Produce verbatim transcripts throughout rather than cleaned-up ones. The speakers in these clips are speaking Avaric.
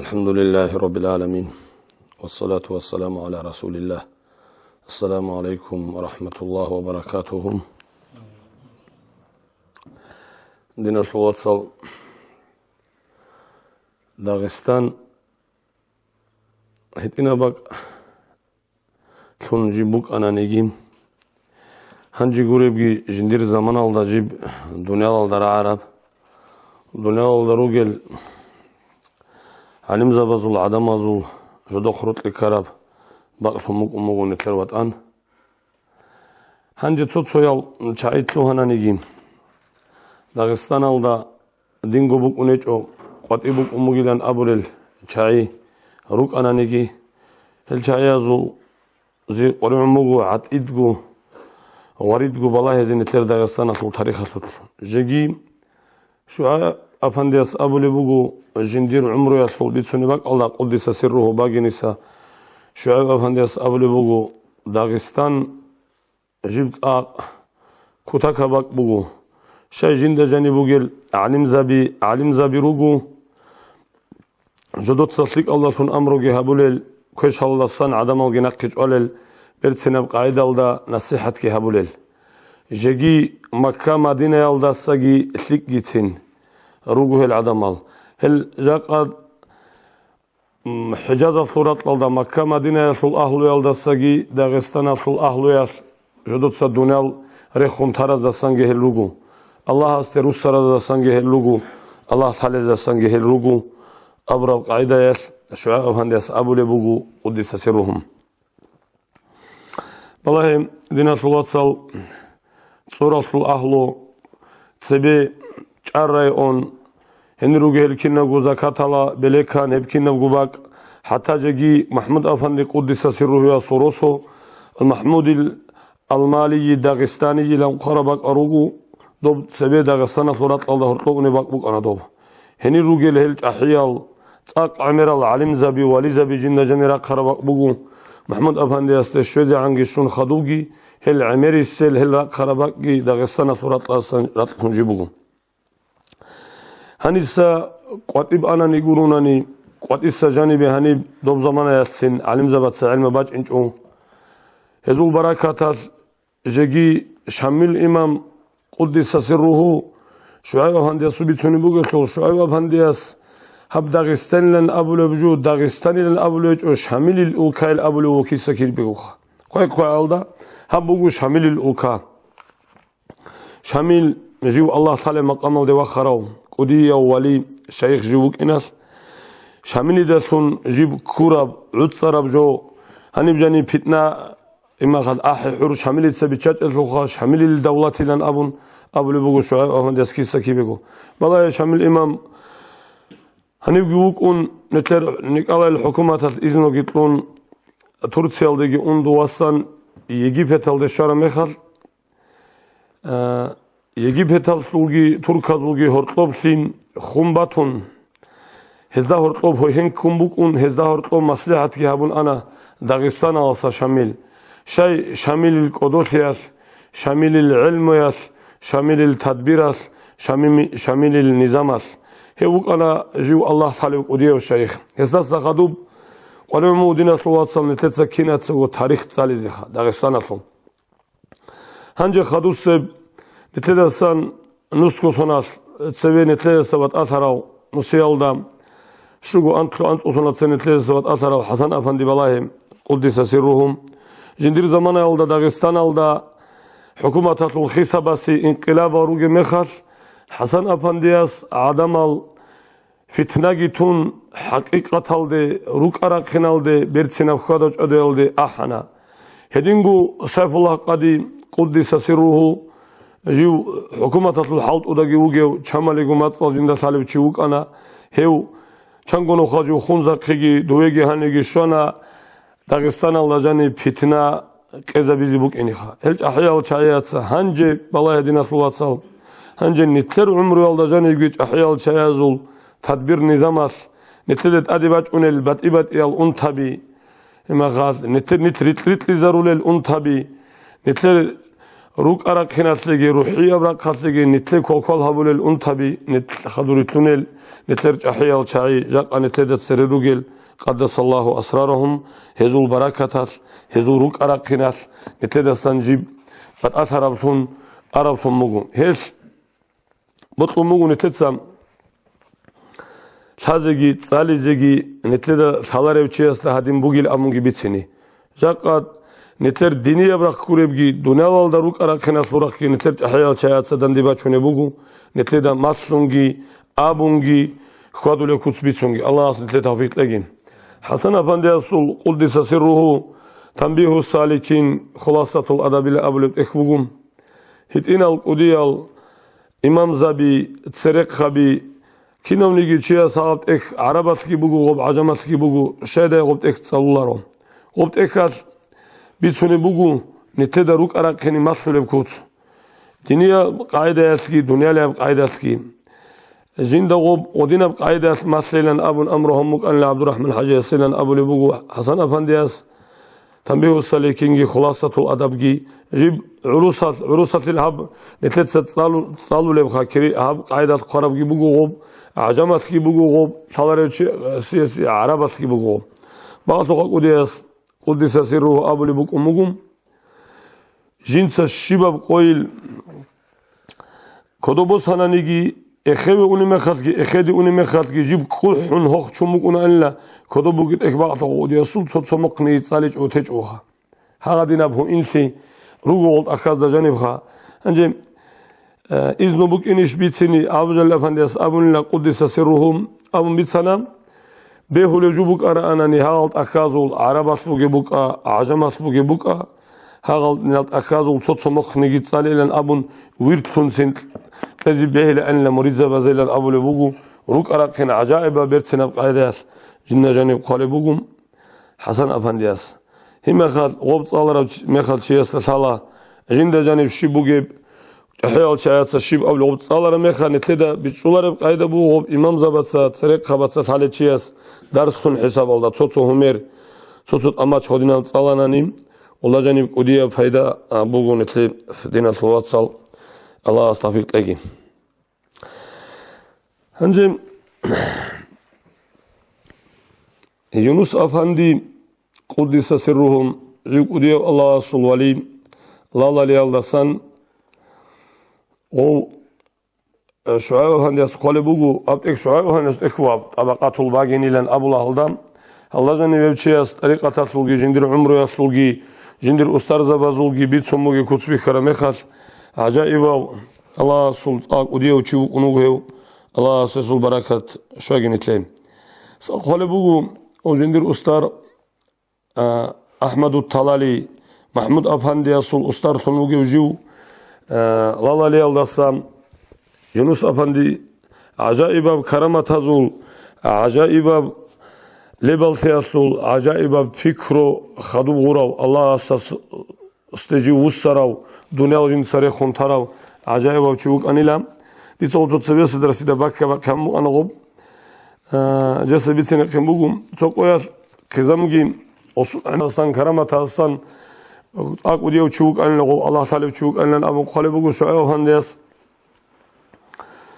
الحمد لله رب العالمين. والصلاة والسلام على رسول الله. السلام عليكم ورحمة الله وبركاته. Диналъул вацал, Дагъистан гьитӀинаб бакӀ лъун жиб букӀананиги, гьанже гуребги жиндир заманалда жиб дуниялалда рагӀараб, дуниялалда ругел гӀалимзабазул, гӀадамазул жодохъ рокьи ккараб бакълъун букӀун буго нилъер ватӀан. Гьанже цо-цоял чагӀи лъугьананиги, Дагъистаналда динго букӀун гьечӀо, къватӀи букӀун бугилан абулел чагӀи рукӀананиги, гьел чагӀиязул зи къваригӀун буго гӀатӀидго, гъваридго балагьизе нилъер Дагъистаналъул тарихалъулъ. Жеги ШугӀайб афандияс абулеб буго, жиндир гӀумруялъул бицунеб бакӀалда, къуддиса сирругьу багиниса, ШугӀайб афандияс абулеб буго, Дагъистан жиб цӀакъ кутакаб бакӀ буго. Щай жинда жаниб бугел гӀалимзаби, гӀалимзаби руго, жодоца лъикӀалдалъун амруги гьабулел, квешалдасан гӀадамалги нахъе чӀвалел, берцинаб къагӀидалда насихӀатги гьабулел. Жеги Макка-Мадинаялдасаги лъикӀгицин руго гьел гӀадамал. Гьел жакъа М, ХӀижазалъул ракьалда Макка-Мадинаялъул агьлуялдасаги Дагъистаналъул агьлуялъ жодоца дуниял рехун тараздасанги гьел руго, Аллагьасде руссараздасанги гьел руго, Аллагь лъалездасанги гьел руго абураб къагӀидаялъ ШугӀайб афандияс абулеб буго, къуддиса сирругьу. Балагье, диналъул вацал, цӀуралъул агьлу, цебе чӀар район, гьенир ругел кинабго закатала белекан, гьеб кинабго бакӀ, хӀатта жеги МахӀмуд-афанди къуддиса сирругьуясул росо, ал-МахӀмудил Алмалийи Дагъистанийилан хъвараб бакӀ руго, доб цебе Дагъистаналъул ракьалда гьоркьоб унеб бакӀ букӀана доб. Гьенир ругел гьел чӀахӀиял, цӀакъ гӀемерал гӀалимзаби, вализаби жинда жанир рахъараб бакӀ буго, МахӀмуд-афандиясде щвезегӀанги щун хадубги, гьел гӀемерисел гьел рахъараб бакӀги Дагъистаналъул ракьалдасан ракьун жиб буго. Гьаниса къватӀиб анани гурунани, къватӀиса жанибе гьаниб доб заманаялъцин гӀалимзабаца гӀелма бачӀинчӀо. Гьезул баракаталъ жеги Шамил имам, къуддиса сирругьу, ШугӀайб афандиясул бицунеб бугелъул, ШугӀайб афандияс гьаб Дагъистанилан абулеб жо, Дагъистанилан абулеб гьечӀо, Шамилил улкаил абулев вукиса кирбигуха. Хъвай-хъваялда гьаб буго Шамилил улка. Шамил жив Аллагь лъалеб макъамалде вахарав, кӀудияв вали, шайх жив вукӀиналъ, Шамилидалъун жиб ккураб, гӀуцӀараб жо, гьаниб жаниб питна, имахал ахӀи-хӀур Шамилица биччачӀелъулха, Шамилил давлатилан абун абулеб буго ШугӀайб афандияс киса кибего. Балагье, Шамил имам гьанивги вукӀун, нилъер Николаил хӀукуматалъ изноги кьун, Турциялдеги ун дувасан Египеталде щвараб мехалъ, А, Египеталъулги турказулги гьоркьоб лъим хун батун, гьезда гьоркьоб гьойхӀен ккун букӀун, гьезда гьоркьоб маслихӀатги гьабун ана Дагъистаналаса Шамил. Щай Шамилил кӀодолъиялъ, Шамилил гӀелмуялъ, Шамилил тадбиралъ, Шамими-, Шамилил низамалъ. Гьев вукӀана жив Аллагь лъалев кӀудияв шайх. Гьесдаса хадуб къваригӀун буго, диналъул вацал, нилъеца кинацаго тарих цӀализеха Дагъистаналъул. Гьанже хадусеб, нилъедасан нусго соналъ цеве нилъедаса батӀалъарав нусиялда, щуго анлъу анцӀго соналъ цеве нилъедаса батӀалъарав ХӀасан-афанди балагье, къуддиса сирругьу, жиндир заманаялда Дагъистаналда хӀукуматалъул хисабасе инкъилабал ругеб мехалъ, ХӀасан-афандияс гӀадамал фитнаги тун, хӀакъикъаталде, рукӀа-рахъиналде, берцинаб хьвада-чӀвадуялде ахӀана. Гьединго Сайфуллагь-къади, къуддиса сирругьу, жив хӀукуматалъул хӀалтӀудаги вугев, чамалиго мацӀал жинда лъалев чи вукӀана. Гьев чанго нухалъ жив хунзахъиги, довеги гьаниги щвана, Дагъистаналда жаниб питна къезабизе букӀинеха. Гьел чӀахӀиял чагӀияца гьанже, балагье, диналъул вацал, гьанже нилъер гӀумруялда жанибги чӀахӀиял чагӀиязул тадбир-низамалъ, нилъеде тӀаде бачӀунел батӀи-батӀиял унтаби, гьимахалъ, нилъер нилъ рикь-рикьизарулел унтаби, нилъер рукӀа-рахъиналъеги, рухӀияб рахъалъеги нилъе квалквал гьабулел унтаби, нилъ хадур рилълъунел, нилъер чӀахӀиял чагӀи, жакъа нилъеда цере ругел, къаддасаллагьу асрарагьум, гьезул баракаталъ, гьезул рукӀа-рахъиналъ нилъедасан жиб батӀалъараблъун араблъун буго. Гьелъ бокьун буго нилъеца лъазеги, цӀализеги, нилъеда лъаларев чиясда гьадин бугил абунги бицине. Жакъа нилъер динияб рахъ гуребги, дуниялалда рукӀа-рахъиналъул рахъги нилъер чӀахӀиял чагӀаца данде бачунеб буго, нилъеда малъунги, абунги, хьвадулеб куц бицунги. Аллагьас нилъее тавфикъ кьеги. ХӀасан Афандиясул, къуддиса сирругьу, Танбигьу саликин, Хуласатул адабила абулеб тӀехь буго. ГьитӀинал кӀудиял имамзаби, церехъаби, кинавниги чияс гьаб тӀехь гӀарабалъги буго, гъоб гӀажамалъги буго, щайдай гъоб тӀехь цӀалуларо. Гъоб тӀехьалъ бицунеб буго нилъеда рукӀа-рахъине малъулеб куц. Динияб къагӀидаялъги, дуниялияб къагӀидалъги. Жинда гъоб гъодинаб къагӀидалъ малъилан абун амру гьабун букӀанила ГӀабдурахӀман ХӀажиясилан абулеб буго ХӀасан Афандияс. Танбигьу саликинги, Хуласатул адабги, жиб гӀурусал-, гӀурусалъил гьаб нилъеца цӀалу-, цӀалулеб хакири гьаб къайдалъ хъварабги буго гъоб, гӀажамалъги буго гъоб, лъаларев чи, си-, си-, гӀарабалъги буго гъоб. Багьалъухъа кӀудияс, къуддиса сирругьу, абулеб букӀун буго, жинца щибаб къойил кодоб босананиги, эхеве унеб мехалъги, эхеде унеб мехалъги, жиб кӀухӀун гьохчун букӀунаанила, кодоб бугеб тӀехь багьалъухъа кӀудиясул цо-цо мухъниги цӀаличӀого течӀоха. Гьагъадинаб гьуинлъи руго гъол тӀахьазда жанибха. Гьанже, э, изну букӀинищ бицине, Абужалил Афандияс абунила, къуддиса сирругьу, абун бицана. Бегьулев жо букӀараанани, гьагъал тӀахьазул гӀарабалъ бугеб букӀа, гӀажамалъ бугеб букӀа, гьагъал тӀахьазул цо-цо мухъниги цӀалилан абун, вирдлъунцин кьезе бегьилаанила муридзабазилан абулеб буго, рукӀа-рахъин гӀажаибаб берцинаб къайдаялъ жинда жаниб хъвалеб буго ХӀасан Афандияс. Гьеб мехалъ гъоб цӀаларав чи-, мехалъ чиясда лъала, жинда жаниб щиб бугеб, ЧӀахӀиял чагӀаца щиб абулеб гъоб цӀалараб мехалъ, нилъеда бичӀчӀулареб къайда буго гъоб имамзабаца, церехъабаца лъалев чияс дарслъун хӀисабалда цо-цо гьумер, цо-цо тӀамач гьодинаб цӀаланани, Аллагь жаниб кӀудияб пайда, а, буго нилъер диналъул вацал, Аллагьас тавфикъ кьеги. Гьанже Юнус Афанди, къуддиса сирругьу, жив кӀудияв Аллагьасул вали, лалалиялдасан гъов, э, ШугӀайб Афандияс хъвалеб буго, аб тӀехь ШугӀайб Афандияс тӀехь ва тӀабакъатул багинилан абула гьалда. Гьалда жанивев чияс тӀарикъаталъулги, жиндир гӀумруялъулги, жиндир устарзабазулги бицун бугеб куц бихьараб мехалъ, гӀажаибав Аллагьасул цӀакъ кӀудияв чи вукӀун вуго гьев, Аллагьас гьесул баракат щвагин итлъе. Хъвалеб буго, о, жиндир устар, а, АхӀмаду Талали, МахӀмуд Афандиясул устарлъун вугев жив, а, лалалиялдаса Юнус Афанди гӀажаибаб караматазул, гӀажаибаб лебаллъиялъул, гӀажаибаб пикру хадуб гъурав, Аллагьасас сте жив вуссарав, дуниял жинца рехун тарав гӀажаибав чи вукӀанила. Дица гъоб цо цебесеб дарсида баккаб-бахъун букӀана гъоб. А, жеса бицинехъин буго, цо къоялъ хъизамги осу-, гӀемерасан, караматасан, цӀакъ кӀудияв чи вукӀанила гъоб, Аллагь лъалев чи вукӀанилан абун хъвалеб буго ШугӀайб Афандияс.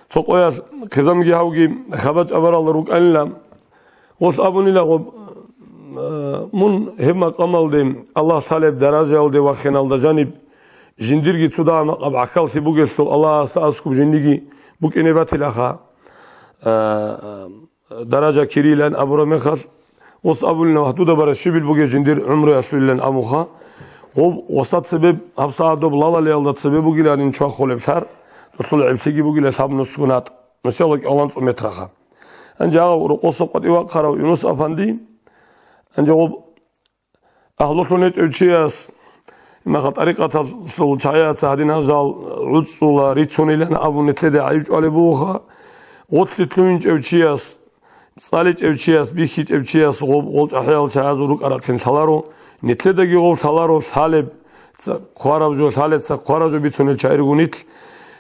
Цо къоялъ хъизамги гьавги хабар чӀваралда рукӀанила, гъолъ абунила гъоб, э, мун гьеб макъамалде, Аллагь лъалеб даражаялде вахиналда жаниб, жиндирги цо дагьа макъаб гӀахьаллъи бугелъул Аллагьасда аскӀоб жиндиги букӀине батилаха, э, даража кирилан абураб мехалъ, гъос абулина, вагь, дуда бара щибил бугеб жиндир гӀумруялъулилан абуха. Гъоб гъосда цебе, гьабсагӀат доб лалалиялда цебе бугиланин чвахулеб лъар, долъул гӀеблъиги бугила лъабнусго натӀ, нусиялда кӀаланцӀу метраха. Гьанже гьав рокъоса къватӀив вахъарав Юнус Афанди, гьанже гъоб Агьлулъун гьечӀев чияс, имаха тӀарикъаталъул чагӀияца гьадинал жал гӀуцӀула рицунилан абун нилъеде гӀайиб чӀвалеб бугоха. Гъолъи лъугьинчӀев чияс, цӀаличӀев чияс, бихьичӀев чияс гъоб гъол чӀахӀиял чагӀазул рукӀа-рахъин лъаларо, нилъедаги гъоб лъаларо лъалеб, ца-, хъвараб жо, лъалеб ца хъвараб жо бицунел чагӀи руго нилъ.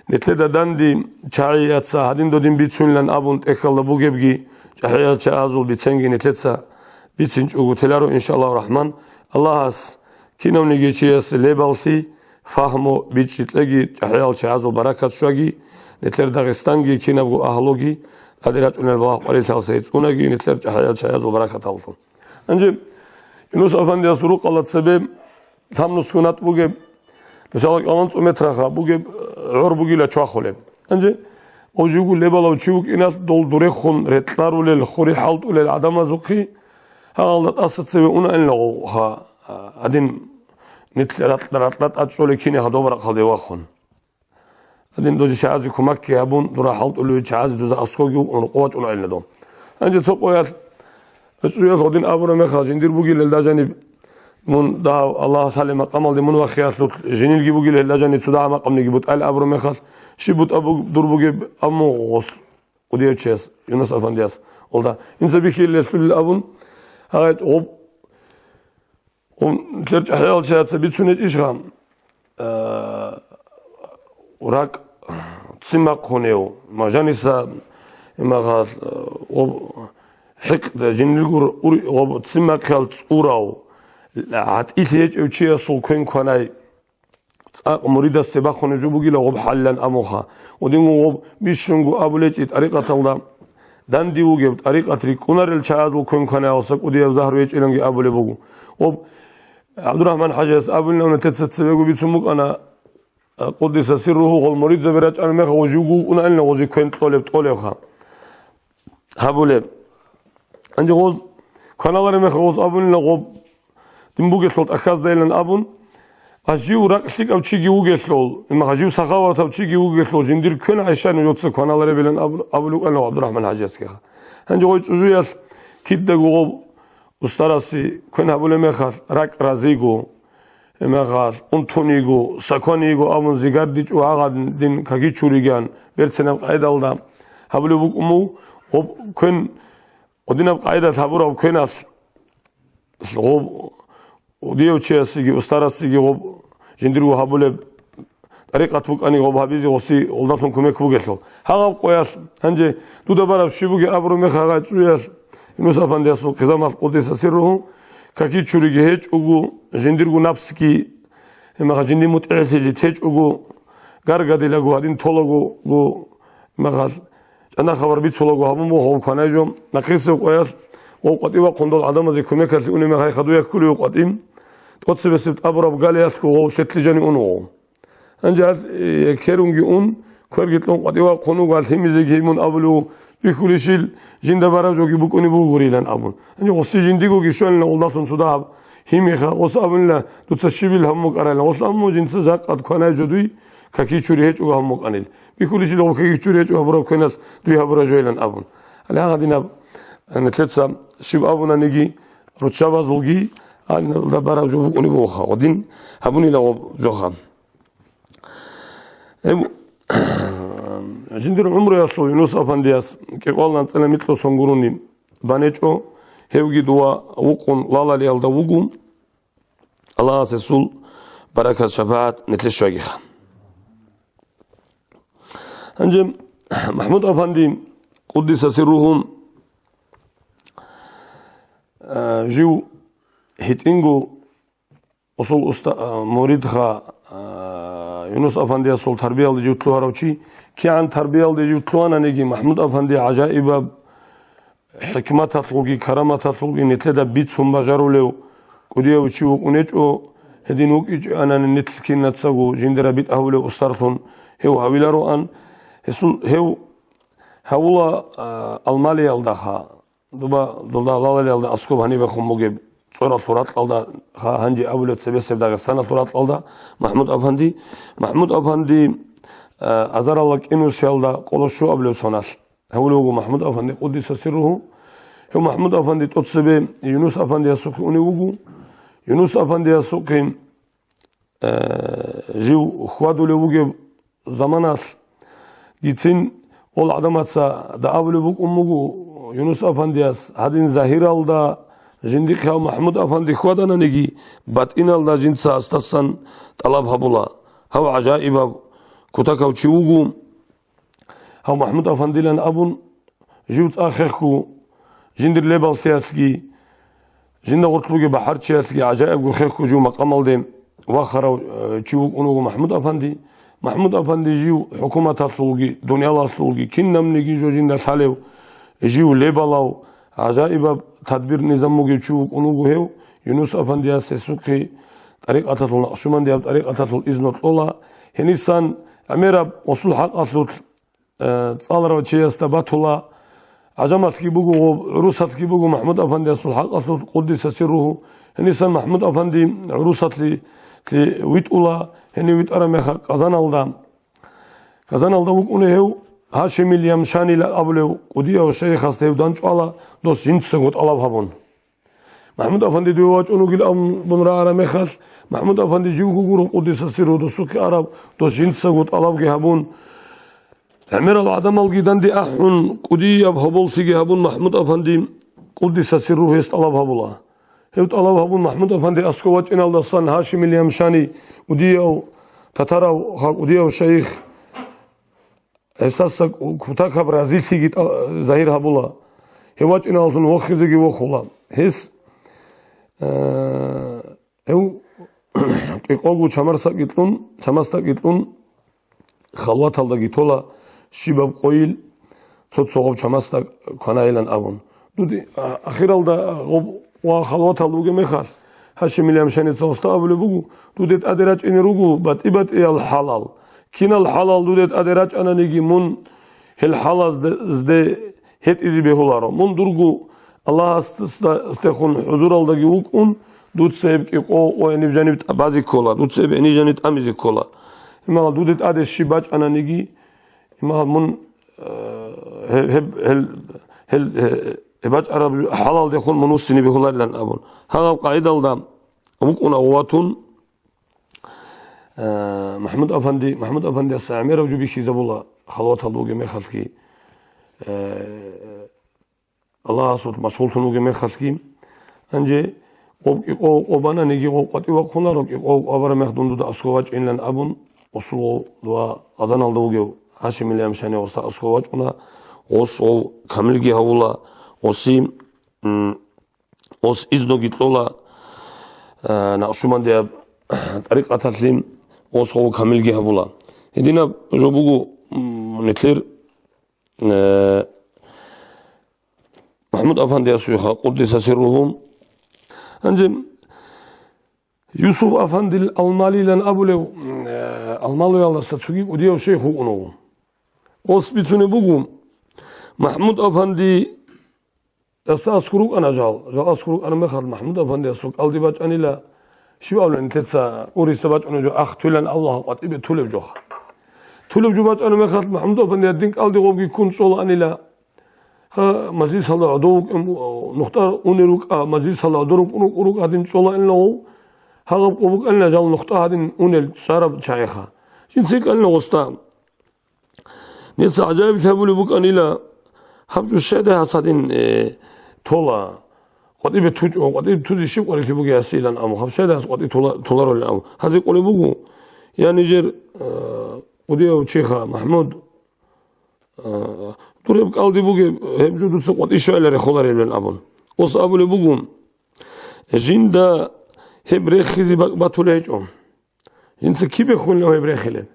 Нилъеда данде чагӀияца гьадин-додин бицунилан абун тӀехьалда бугебги чӀахӀиял чагӀазул биценги нилъеца бицинчӀого теларо, иншаллагьу рахӀман. Аллагьас кинавниги чиясе лебаллъи, фагьму бичӀчӀи кьеги, чӀахӀиял чагӀазул баракат щваги, нилъер Дагъистанги кинабго агьлуги, тӀаде рачӀунел балагь къварилъалса гьецӀунаги, нилъер чӀахӀиял чагӀазул баракаталлъун. Гьанже Юнус афандиясул рукъалда цебе лъабнусго натӀ бугеб, мисалалъ, кӀалъанцӀ метраха бугеб, гӀор бугила чвахулеб. Гьанже гъов живго лебалав чи вукӀиналъ дол дурехун рекьарулел, хури хӀалтӀулел гӀадамазухъе гьагъалда тӀаса цеве унаанила гъов, ха, гьадин, нилъ ракь-, ракьа тӀад чӀолей кини гьадоб рахъалде вахун. Гьадин, дозе чагӀазе кумекги гьабун, дура хӀалтӀулев чагӀазе дуза аскоги вукӀун рукъов вачӀунаанила дов. Гьанже цо къоялъ, цӀуялъ гъодин абураб мехалъ, жиндир бугилелда жаниб мун дагьав Аллагь лъалеб макъамалде мун вахиялъул, жинилги бугилелда жаниб цо дагьа макъамниги бутӀал абураб мехалъ, щиб бутӀа буг-, дур бугеб абун гъос, кӀудияв чияс, Юнус афандияс, олда, инса бихьилелъулил абун, гьагъай гъоб Гьун, нилъер чӀахӀиял чияца бицунечӀищха, э, ракӀ ццин бахъунев, ма жаниса, имагъал, э, гъоб хӀикъ, жиндирго ур-, гъоб ццин бахъиялъ цӀурав, гӀатӀилъи гьечӀев чиясул квен кванай, цӀакъ муридасде бахунеб жо бугила гъоб хӀалилан абунха. Гъодинго гъоб бищунго абулечӀи тӀарикъаталда, данде вугеб тӀарикъат рикӀкӀунарел чагӀазул квен кванаялса кӀудияб загьру гьечӀиланги абулеб буго. Гъоб ГӀабдурахӀман хӀажияс абулин, нилъеца цебего бицун букӀана, къуддиса сирругьу, гъол муридзаби рачӀараб мехалъ гъо живго вукӀунаанила гъозе квен кьолеб-тӀолебха. Гьабулеб. Гьанже гъоз кваналареб мехалъ гъоз абунила гъоб дин бугелъул тӀахьаздайилан абун, ва жив ракӀ лъикӀав чиги вугелъул, имаха жив сахаватав чиги вугелъул, жиндир квен гӀайщани жоца кваналаребилан абу-, абулев вукӀана ГӀабдурахӀман хӀажиясгиха. Гьанже гъой чӀужуялъ кидаго гъоб устарасе квен гьабулеб мехалъ, ракӀ разиго, Гьебмехалъ унтуниго, сакваниго абун зигардичӀо гьагъадин какичуриган берцинаб къайдалда гьабулеб букӀун буго, гъоб квен, гъодинаб къайдалъ гьабураб квеналъ гъоб удияв чиясеги, устарасеги гъоб жиндирго гьабулеб тӀарикъат букӀани гъоб гьабизе гъоси гъолдалъун кумек бугелъул. Гьагъаб къоялъ, гьанже дуда бараб щиб бугеб абураб мехалъ гъай цӀуялъ, Юнус афандиясул хъизамалъ къуддиса сирругьу, какичуриги гьечӀого, жиндирго напсги, гьемаха жиндир мутӀигӀлъизе течӀого, гаргадилаго, гьадин толаго, гьемахалъ чӀана хабар бицулаго гьабун буго гъов кванай жо, нахъисеб къоялъ гъов къватӀив вахъун дол гӀадамазе кумекалъе унеб мехалъ хадуй кколев къватӀив, тӀоцебесеб тӀабураб галиялъго гъов лъетлъижани ун вуго. Гьанже гьал, э, керунги ун, кверги кьун къватӀив вахъун вуго, гьал гьимизеги гьимун абулев, бихьулищил жинда бараб жоги букӀунеб бугурилан абун. Гьанже гъоси жиндигоги щванила гъолдалъун цо дагьаб гьимиха, гъос абунила, дуца щибил гьабун букӀарайилан. Гъолъ абун жинца жакъад кванай жо дуй, какичури гьечӀого гьабун букӀанил. Бихьулищил гъоб какичури гьечӀого гьабураб квеналъ дуй гьабураб жоилан абун. Гьале гьагъадинаб, э, нилъеца щиб абунаниги, руччабазулги, гьалиналда бараб жо букӀунеб бугоха, гъодин гьабунила гъоб жоха. Гьеб-, жиндир гӀумруялъул Юнус афандияс кӀикъоялда анцӀила микьго сон гурони банечӀо, гьевги дова вукъун лалалиялда вуго, Аллагьас гьесул баракат-шапагӀат нилъе щвагиха. Гьанже МахӀмуд афанди, къуддиса сирругьу, а, жив гьитӀинго Усул уста-, а, муридха, а, Юнус афандиясул тарбиялде жив лъугьарав чи, кигӀан тарбиялде жив лъугьананиги, МахӀмуд афанди гӀажаибаб хӀикматалъулги караматалъулги нилъеда бицун бажарулев кӀудияв чи вукӀунечӀо, гьедин вукӀичӀоанани нилъ кинацаго жиндира битӀа гьавулев устарлъун гьев гьавилароан. Гьесул, гьев гьавула, а, Алмалиялдаха. Дуба, дулда лалалиялда аскоб гьанибехун бугеб цӀоралъул ракьалда, ха, гьанже абулеб цебесеб Дагъистаналъул ракьалда, МахӀмуд афанди, МахӀмуд афанди, а, азаралда кӀинусиялда къоло щуабилев соналъ гьавулев вуго МахӀмуд афанди, къуддиса сирругьу. Гьев МахӀмуд афанди тӀоцебе Юнус афандиясухъе унев вуго. Юнус афандиясухъе э, жив хьвадулев вугеб заманалъ гицин гъол гӀадамаца да абулеб букӀун буго, Юнус афандияс гьадин загьиралда жиндихъе гьав МахӀмуд афанди хьвадананиги, батӀиналда жинца гьасдасан тӀалаб гьабула. Гьав гӀажаибаб кутакав чи вуго. Гьав МахӀмуд афандилан абун, жив цӀа хехго, жиндир лебаллъиялъги, жинда гъорлъ бугеб бахӀарчиялъги гӀажаибго хехго жив макъамалде вахарав, э, чи вукӀун вуго МахӀмуд-апанди. МахӀмуд-апанди жив хӀукуматалъулги, дуниялалъулги, кинабниги жо жинда лъалев, жив лебалав, гӀажаибаб тадбир-низам бугев чи вукӀун вуго гьев. Юнус-апандияс гьесухъе тӀарикъаталъул, накъшубандияб тӀарикъаталъул изну кьола. Гьенисан гӀемераб гъосул хӀакъалъулъ э, цӀаларав чиясда батула. ГӀажамалъги буго, гъоб гӀурусалъги буго МахӀмуд-апандиясул хӀакъалъулъ, къуддиса сирругьу. Гьенисан МахӀмуд-апанди гӀурусалъе витӀула, гьенив витӀараб мехалъ Казаналда. Казаналда вукӀуна гьев, Гьашимил Ямшанила абулев кӀудияв шайихасда гьев дандчӀвала, дос жинцаго тӀалаб гьабун. МахӀмуд-апанди дуе вачӀун вугилан абун рагӀараб мехалъ, МахӀмуд-апанди живго гуро, къуддиса сирругьу, досухъе араб, дос жинцаго тӀалабги гьабун, гӀемерал гӀадамалги данде ахӀун, кӀудияб гьоболлъиги гьабун, МахӀмуд-апанди, къуддиса сирругьу, гьес тӀалаб гьабула. Гьев тӀалаб гьабун, МахӀмуд-апанди аскӀов вачӀиналдасан Гьашимил Ямшани, кӀудияв татарав, ха, кӀудияв шайих, гьесдаса кутакаб разилъиги тӀа-, загьир гьабула. Гьев вачӀиналдалъун вохизеги вохула. Гьес, э, гьев кӀикъого чамасдакги кьун, чамасдакги кьун, халваталдаги тола, щибаб къойил, цо-цо гъоб чамасдак кванайилан абун. Дуде, а, ахиралда гъоб ва халватал вугеб мехалъ, Гьашимил Ямшаница гъосда абулеб буго, дуде тӀаде рачӀине руго батӀи-батӀиял хӀалал. Кинал хӀалал дуде тӀаде рачӀананиги, мун гьел хӀалазде гьетӀизе бегьуларо. Мун дурго Аллагьасдехун хӀузуралдаги вукӀун, дуца гьеб кӀикъо ва гьениб жаниб тӀа-, базе ккола, дуца гьеб гьениб жаниб тӀамизе ккола. Имагьал дуде тӀаде щиб бачӀананиги, имагьал мун, э, гьеб, гьеб, гьел, гьел, гье-, гьеб бачӀараб жо-, хӀалалдехун мун вуссине бегьуларилан абун. Гьагъаб къагӀидалда вукӀуна гъуватун, э, МахӀмуд-апанди, МахӀмуд-апандияс гӀемераб жо бихьизабула, халваталда вугеб мехалъги, э, Аллагьасул машгъуллъун вугеб мехалъги. Гьанже гъоб кӀикъого къо бананиги, гъоб къватӀив вахъунаро, кӀикъого къо абараб мех дун дуда аскӀов вачӀинилан абун, Осулгъов ва Къазаналда вугев Гьашимил Ямшани гъосда аскӀов вачӀуна, гъос гъов камилги гьавула, гъоси, м, гъос изнуги кьола, а, накъшубандияб тӀарикъаталъе гъос гъов камилги гьабула. Гьединаб жо буго, м, нилъер, э, МахӀмуд-апандиясухъа, къуддиса сирругьу. Гьанже Юсуф-апандил Алмалилан абулев, э, Алмалуялдаса цоги кӀудияв шейх вукӀун вуго. Гъос бицунеб буго, МахӀмуд-апанди, гьесда аскӀор рукӀана жал, жал аскӀор рукӀараб мехалъ МахӀмуд-апандиясул кӀалди бачӀанила, щиб абулеб, нилъеца уриса бачӀунеб жо, ах, туйлан Аллагь къватӀибе тулеб жоха. Тулеб жо бачӀараб мехалъ МахӀмуд-апанди гьадин кӀалди гъобги ккун чӀолаанила. Ха, мажлисалда гӀодов вукӀун, нухтӀа унел рукӀа, мажлисалда гӀодор рукӀун рукӀу-, рукӀа гьадин чӀолаанила гъов, гьагъаб къо букӀанила жал нухтӀа гьадин унел щвараб чагӀиха. Жинца гьикъанила гъосда: «Нилъеца гӀажаиблъи гьабулеб букӀанила, гьаб жо щайда гьас гьадин, э, тола, къватӀибе тучӀо, къватӀибе тузе щиб къварилъи бугеб гьасилан абун, гьаб щайда гьас къватӀи тола-, толарулин?» абун. Гьазе къулеб буго, я нижер, э, кӀудияв чиха, МахӀмуд, А, дур гьеб кӀалди бугеб, гьеб жо дуца къватӀи щвайила рехулареблъун абун. Ос абулеб буго, жинда гьеб рехизе бакӀ батулеб гьечӀо. Жинца кибехунилан гьеб рехилеб?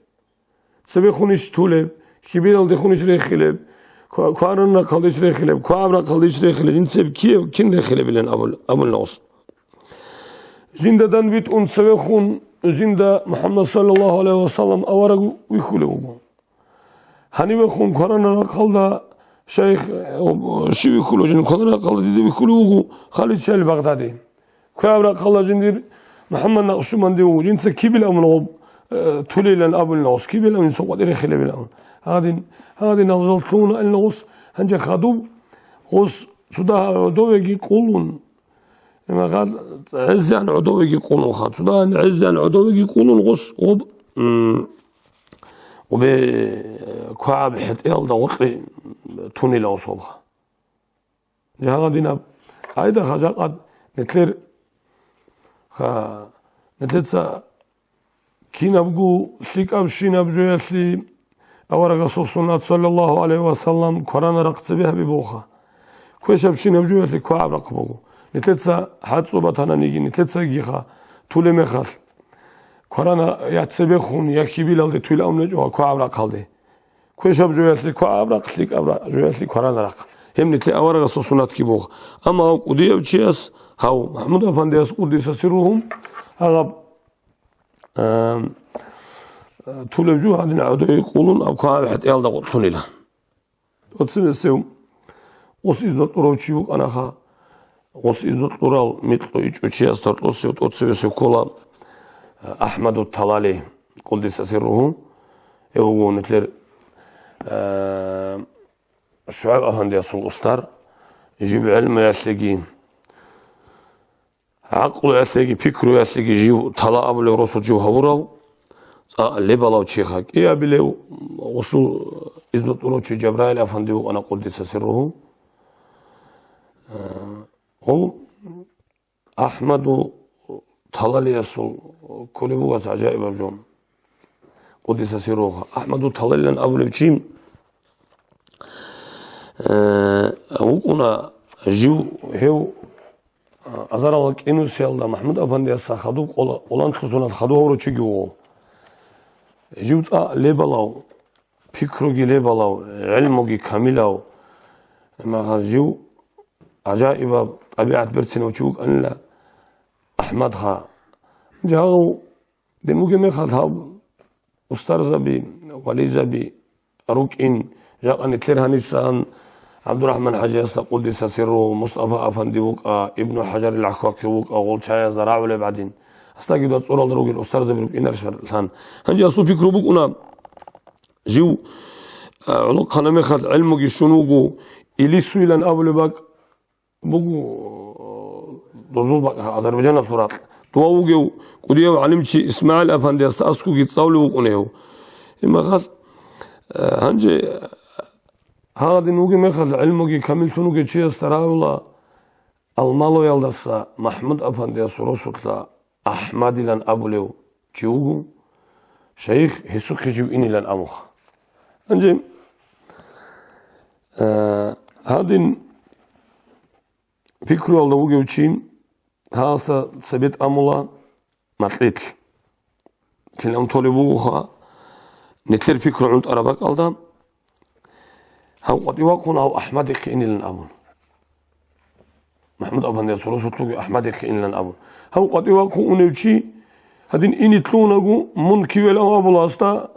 Цебехунищ тулеб, кибиралдехунищ рехилеб, ква-, кваран рахъалдищ рехилеб, квагӀаб рахъалдищ рехилеб, жинца гьеб киев, кин рехилебилан абул-, абуна ос. Жинда дандбитӀун цевехун, жинда МухӀаммад саллаллагьу гӀалайгьи ва саллам авараг вихьулев вуго. Гьанивехун кваранаб рахъалда шайх, э, щив вихьулев жин, кваранаб рахъалда дида вихьулев вуго Халид Шайхул Багъдади. КвегӀаб рахъалда жиндир МухӀаммад Накъшубанди вуго, жинца кибил амун гъоб, э, тулилан абулин гъос, кибил амун, жинца къватӀире хилебил амун. Гьадин, гьадин алжал лъугьуна ил гъос, гьанже хадуб гъос цо дагьа гӀодовеги къулун, Имагъал гӀезегӀан гӀодовеги къулунха. Цо дагьа гӀезегӀан гӀодовеги къулун гъос гъоб, м, гъобе, э, квагӀаб хӀетӀеялда гъоркье тунила гъос гъобха. Жагьа динаб къайда хажакъад метлер, ха, метлеца Кинабго лъикӀабщинаб жоялъе аварагасул суннат, саллаллагьу гӀалайгьи ва саллам, кваранаб рахъ цебе гьабиб бугоха. Квешабщинаб жоялъе квагӀаб рахъ буго. Нилъеца хӀацӀцӀу батананиги, нилъецагиха тулеб мехалъ. Кварана я цебехун, я хьибилалде туйла амулечӀо квагӀаб рахъалде. Квешаб жоялъе квагӀаб рахъ, лъикӀаб ра-, жоялъе кварана рахъ. Гьеб нилъе аварагасул суннатги буго. Амма гьав кӀудияв чияс, гьав МахӀмуд-афандияс къуддиса сирругьу, гьагъаб, эм, тулеб жо гьадин гӀодой къулун аб квагӀаб хӀетӀиялда къотӀунила. ТӀоцебесев гъос изну кьурав чи вукӀанаха. Гъос изну кьурал микьго ичӀго чияс тортӀосев тӀоцебесев ккола АхӀмаду Талали, къуддиса сирругьу. Гьев вуго нилъер, э, ШугӀайб-афандиясул устар, жиб гӀелмуялъеги, гӀакълуялъеги, пикруялъеги жив тала абулев росулъ жив гьавурав, цӀакъ лебалав чиха кӀиабилев, гъусул изну кьурав чи Жабраил-афанди вукӀана, къуддиса сирругьу. Гьев АхӀмаду Талалиясул кколеб буго гӀажаибаб жо. Къуддиса сирругьу. АхӀмаду Талалилан абулев чи, э, вукӀуна жив гьев, а, азарал кӀинусиялда МахӀмуд-афандиясда хадуб къола-, къоланлъусунал хадув гьавурав чиги вуго. Жив цӀакъ лебалав, пикруги лебалав, гӀелмуги камилав, амма жив гӀажаибаб тӀабигӀат берцинав чи вукӀанила АхӀмадха. Жагъу дин вугеб мехалъ гьаб устарзаби, вализаби рукӀин, жакъа нилъер гьанисан ГӀабдурахӀман-хӀажиясда къуддиса сирругьу, Мустафа-афанди вукӀа, Ибну ХӀажарил ГӀахӀвахъи вукӀа, гъол чаязда рагӀулеб гӀадин. Асдаги дацӀуралда ругел устарзаби рукӀинарищ гьан. Гьанже асул пикру букӀуна, жив, а, гӀолохъана мехалъ гӀелмуги щун вуго, Илисуйилан абулеб бакӀ буго, дозул бакӀ Азербайджаналъул ракь. Дова вугев кӀудияв гӀалимчи ИсмагӀил-афандиясда аскӀовги цӀалулев вукӀун гьев. Имахалъ, а, гьанже гьагъадин вугеб мехалъ гӀелмуги камиллъун вугев чиясда рагӀула, Алмалуялдаса МахӀмуд-афандиясул росулъа АхӀмадилан абулев чи вуго, шайих, гьесухъе жив инилан абуха. Гьанже, э, гьадин пикруялда вугев чи гьасда цебе тӀамула макьилъ. Кинаб толеб бугоха, нилъер пикру гӀунтӀараб бакӀалда, гьав къватӀив вахъун гьав АхӀмадихъе инилан абун. МахӀмуд-афандиясул росулъ вугев АхӀмадихъе инилан абун. Гьав къватӀив вахъун унев чи, гьадин ине лъугьунаго, мун кивелав абула гьасда,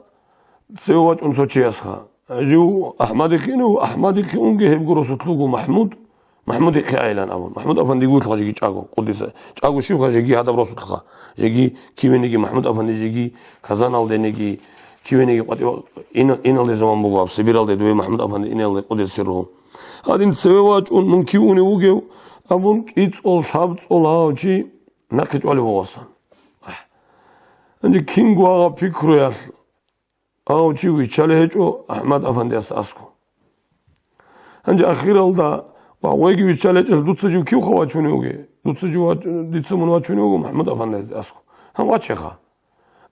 цеве вачӀун цо чиясха. Жив АхӀмадихъе инев, АхӀмадихъе унги гьебго росулъ вуго МахӀмуд, МахӀмудихъе айилан абун. МахӀмуд-афанди вугевха жеги чӀаго, къуддиса. ЧӀаго щивха жеги гьадаб росулъха. Жеги кивениги МахӀмуд-афанди, жеги Казаналдениги, кивениги къватӀив ина-, иналде заман буго гьаб, Сибиралде, дуе МахӀмуд-афанди иналде къуддиса сирругьу. Гьадин цеве вачӀун, мун кив унев вугев, абун, кӀицӀул, лъабцӀул гьав чи нахъе чӀвалев вугосан. Гьанже кинго гьагъаб пикруялъ, гьав чи виччалев гьечӀо АхӀмад-афандиясда аскӀов. Гьанже ахиралда, ва гъойги виччалев гьечӀелъ, дуца жив кивха вачунев вугев? Дуца жив вач-, дица мун вачунев вуго МахӀмуд-афандиясда аскӀов. Гьан вачеха.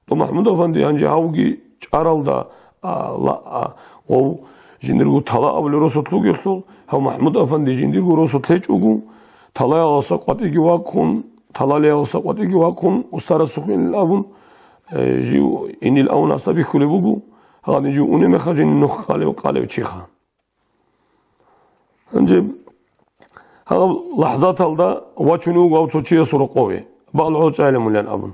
То МахӀмуд-афанди гьанже гьавги чӀаралда, а, ла-, а, гъов жиндирго тала абулев росулъ вугелъул, гьав МахӀмуд-афанди жиндирго росулъ гьечӀого, талаялдаса къватӀиги вахъун, талалиялдаса къватӀиги вахъун, устарасухъ инил абун, э, жив инил авун гьасда бихьулеб буго, гьагъадин жив унеб мехалъ жиндир нух къалев, къалев чиха. Гьанже гьагъаб лахӀзаталда вачунев вуго гьав цо чиясул рокъове, бакӀалда гӀодов чӀайилан мун абун.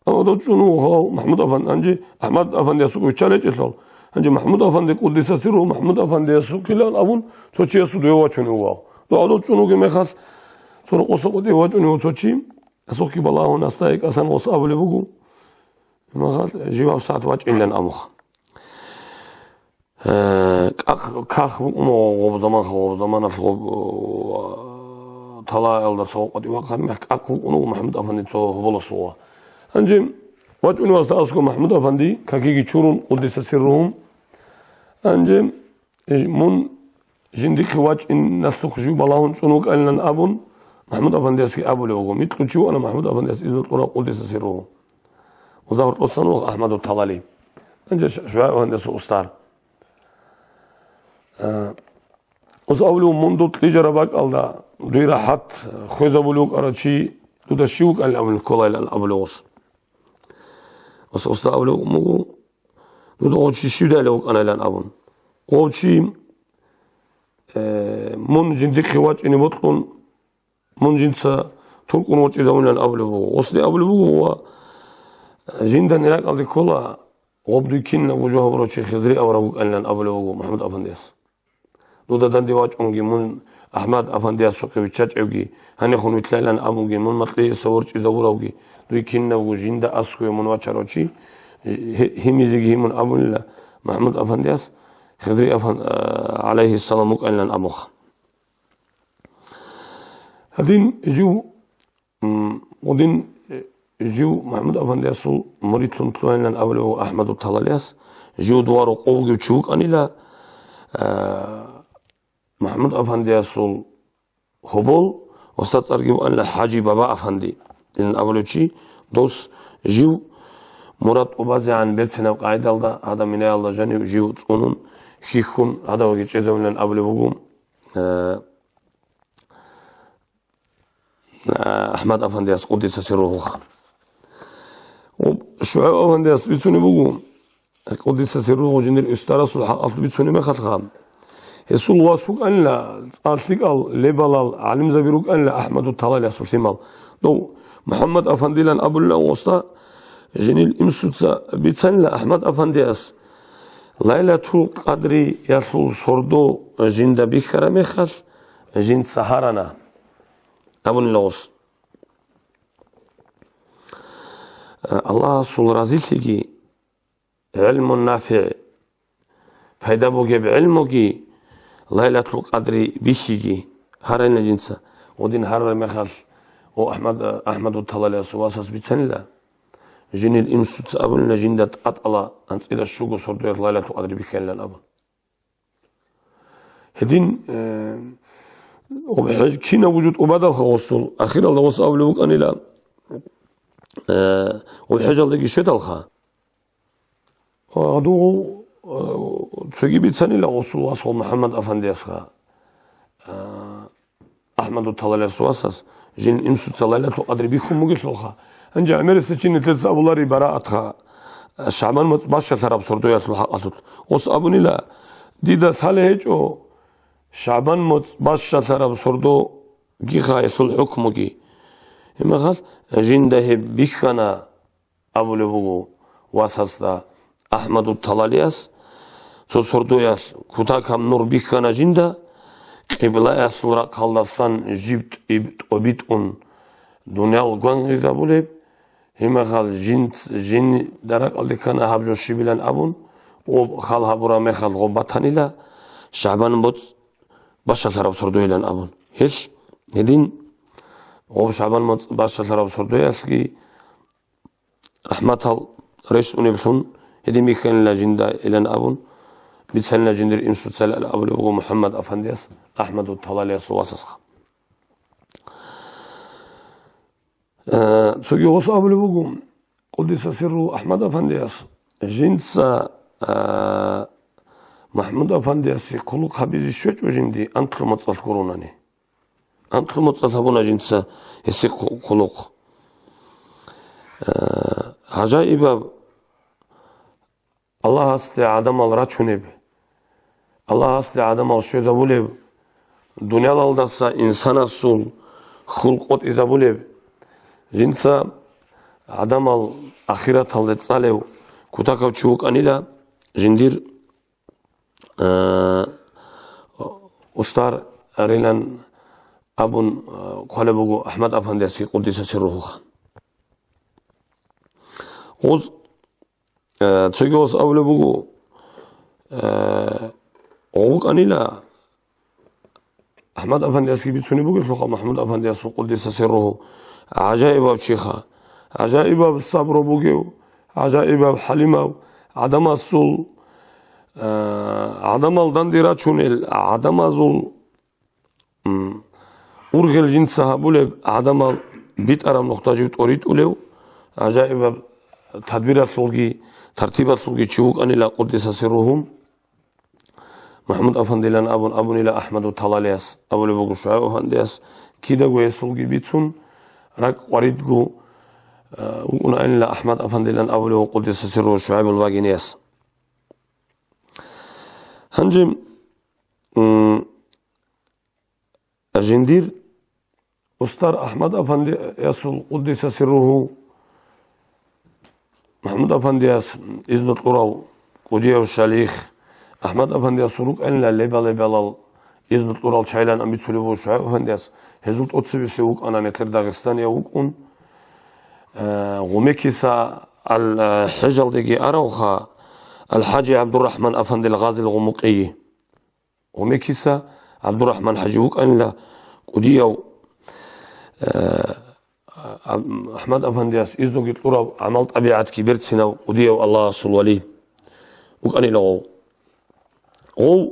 Гьав гӀодов чӀун вуго гьав МахӀмуд-афанди, гьанже АхӀмад-афандиясухъе виччалев гьечӀелъул. Гьанже МахӀмуд-афанди, къуддиса сирругьу, МахӀмуд-афандиясухъилан абун, цо чиясул дуе вачунев вуго гьав. Дов гӀодов чӀун вугеб мехалъ, цо рокъоса къватӀиве вачунев вуго цо чи, асухъги балагьун, гьасда гьикъалъан гъос абулеб буго, махалъ жив гьабсагӀат вачӀинилан абуха. Э, кӀакъ-, ках букӀун гъоб заман, гъоб заманалъ гъоб, э, талаялдаса къватӀив вахъараб мехалъ кӀакъ букӀун вуго МахӀмуд-афанди цо гьоболасухъа. Гьанже вачӀунев гьасда аскӀов МахӀмуд-афанди, какиги чурун, къуддиса сирругьу. Гьанже, э, мун жиндихъе вачӀиналъухъ жив балагьун чӀун вукӀанилан абун, МахӀмуд-афандиясги абулев вуго. Микьго чи вуана МахӀмуд-афандияс изну кьурав, къуддиса сирругьу. Узагьур тӀоцан вуго АхӀмаду Талали. Гьанже ШугӀайб-афандиясул устар. Э, гъос абулев, мун дов кьижараб бакӀалда, дуе рахӀат хвезабулев вукӀарав чи дуда щив вукӀанилан абулев кколайилан абулев гъос. Ус-, уста абулеб буго, дуда гъов чи щивдайилан вукӀанайилан абун. Гъов чи, э, мун жиндихъе вачӀине бокьун, мун жинца туркӀун вачӀизавунилан абулеб буго. Гъосде абулеб буго ва жинда ниракӀалде ккола, гъоб дуй кинабго жо гьабурав чи Хизри авараг вукӀанилан абулеб буго МухӀаммад-афандияс. Дуда данде вачӀунги, мун АхӀмад-афандиясухъе виччачӀевги, гьанихун вилълъайилан абунги, мун макьилъиса ворчӀизавуравги, дуй кинабго жинда аскӀове мун вачарав чи, гьи-, гьимизеги гьимун абунила МухӀаммад-афандияс, Хизри афан-, а, гӀалайгьиссалам вукӀанилан абуха. Гьадин жив, м, гъудин, э, жив МухӀаммад-афандиясул муридлъун лъугьанилан абулев АхӀмаду Талалияс, жив дова рокъов вугев чи вукӀанила, а, МухӀаммад-афандиясул гьобол, уста цӀарги букӀанила ХӀажи Баба-афанди, динан абулев чи, дос жив мурад тӀубазегӀан берцинаб къагӀидалда, гьадаб минаялда жанив жив цӀунун, хьихьун, гьадаваги чӀезавилан абулеб буго, э, АхӀмад-афандияс, къуддиса сирругьуха. ШугӀайб-афандияс бицунеб буго, къуддиса сирругьу, жиндир устарасул хӀакъалъулъ бицунеб мехалъха. Гьесул вас вукӀанила, цӀар лъикӀал лебалал гӀалимзаби рукӀанила АхӀмаду Талалиясул лъимал. Дов МухӀаммад-афандилан абулилан гъосда, жинил имсуца бицанила АхӀмад-афандияс, Лайлатул Къадриялъул сордо жинда бихьараб мехалъ, жинца гьарана, абунила гъос. Аллагьасул разилъиги, гӀилмун нафигӀ, пайда бугеб гӀилмуги, Лайлатул Къадри бихьиги гьарайна жинца. Гъудин гьарараб мехалъ, о, АхӀмад-, АхӀмаду Талалиясул васас бицанила, жинил имсуца абунила жинда тӀатӀала анцӀила щуго сордоялъ Лайлатул Къадри бихьанилан абун. Гьедин, э, об хӀеж-, кинаб вужу тӀубадалха гъосул, ахиралда гъос абулев вукӀанила, э, об хӀежалдаги щведалха. Гьадугъу, э, цоги бицанила гъосул вас ва МухӀаммад-афандиясха, э, АхӀмаду Талалияс васас, жин имсуца Лайлатул Къадри бихьун бугелъулха. Гьанже гӀемерисечи нилъеца абулари бараатха, ШагӀбан моцӀ бащалъараб сордоялъул хӀакъалъулъ. Гъос абунила, дида лъалеб гьечӀо, ШагӀбан моцӀ бащалъараб сордогиха гьелъул хӀукмуги. Гьебмехалъ жинда гьеб бихьана абулеб буго васасда АхӀмаду Талалияс, цо сордоялъ кутакаб нур бихьана жинда, къиблаялъул рахъалдасан жиб тӀиб-, тӀобитӀун дуниял гвангъизабулеб, гьимахал жинц-, жинда ракӀалде ккана гьаб жо щибилан абун, об хал гьабураб мехалъ гъоб батанила, ШагӀбан моцӀ бащалъараб сордоилан абун. Гьелъ гьедин гъоб ШагӀбан моцӀ бащалъараб сордоялъги рахӀматал рещтӀунеблъун гьедин бихьанила жинда илан абун, бицанила жиндир имсуцалиал абулеб буго МухӀаммад-афандияс, АхӀмаду Талалиясул васасха. Э, цоги гъос абулеб буго, къуддиса сирругьу, АхӀмад-афандияс, жинца, э, МахӀмуд-афандиясе хъулухъ гьабизе щвечӀо жинди анкьлу моцӀалъ гурунани. Анкьлу моцӀалъ гьабуна жинца гьесие хъу-, хъулухъ. Э, гӀажаибаб Аллагьасде гӀадамал рачунеб, Аллагьасде гӀадамал щвезабулеб, дуниялалдаса инсанасул хьул къотӀизабулеб, жинца гӀадамал ахираталде цӀалев кутакав чи вукӀанила, жиндир, э, устар рилан абун, э, хъвалеб буго АхӀмад-афандиясги, къуддиса сирругьуха. Гъоз Э, цоги гъос абулеб буго, э, гъов вукӀанила, АхӀмад-афандиясги бицунеб бугелъулха, МахӀмуд-афандиясул, къуддиса сирругьу, гӀажаибаб чиха, гӀажаибаб сабру бугев, гӀажаибаб хӀалимав, гӀадамасул, э, гӀадамал данде рачунел, гӀадамазул М. Ургъел жинца гьабулеб, гӀадамал битӀараб нухда жив тӀоритӀулев, гӀажаибаб тадбиралъулги, тартибалъулги чи вукӀанила, къуддиса сирругьу, МахӀмуд-афандилан абун абунила АхӀмаду Талалияс, абулеб буго ШугӀайб-афандияс, кидаго гьесулги бицун, ракӀ къваридгу, вукӀунаанила АхӀмад-афандилан абулев къуддиса сирругьу ШугӀайбул вагинияс. Гьанже, м, жиндир устар АхӀмад-афандиясул къуддиса сирругьу, МахӀмуд-афандияс изну кьурав кӀудияв шалих, АхӀмад-афандиясул рукӀанила леба-лебалал изну кьурал чайилан абицулев вуго ШугӀайб-афандияс, гьезул тӀоцебесев вукӀана нилъер дагъистанияв вукӀун, э, Гъумекиса ал-, э, хӀежалдеги аравха, АлхӀажи ГӀабдурахӀман-афандил Гъазил Гъумукъийи. Гъумекиса ГӀабдурахӀман-хӀажи вукӀанила кӀудияв, э, АхӀмад-афандияс изнуги кьурав, гӀамал-тӀабигӀатги берцинав кӀудияв Аллагьасул вали вукӀанила гъов. Гъов,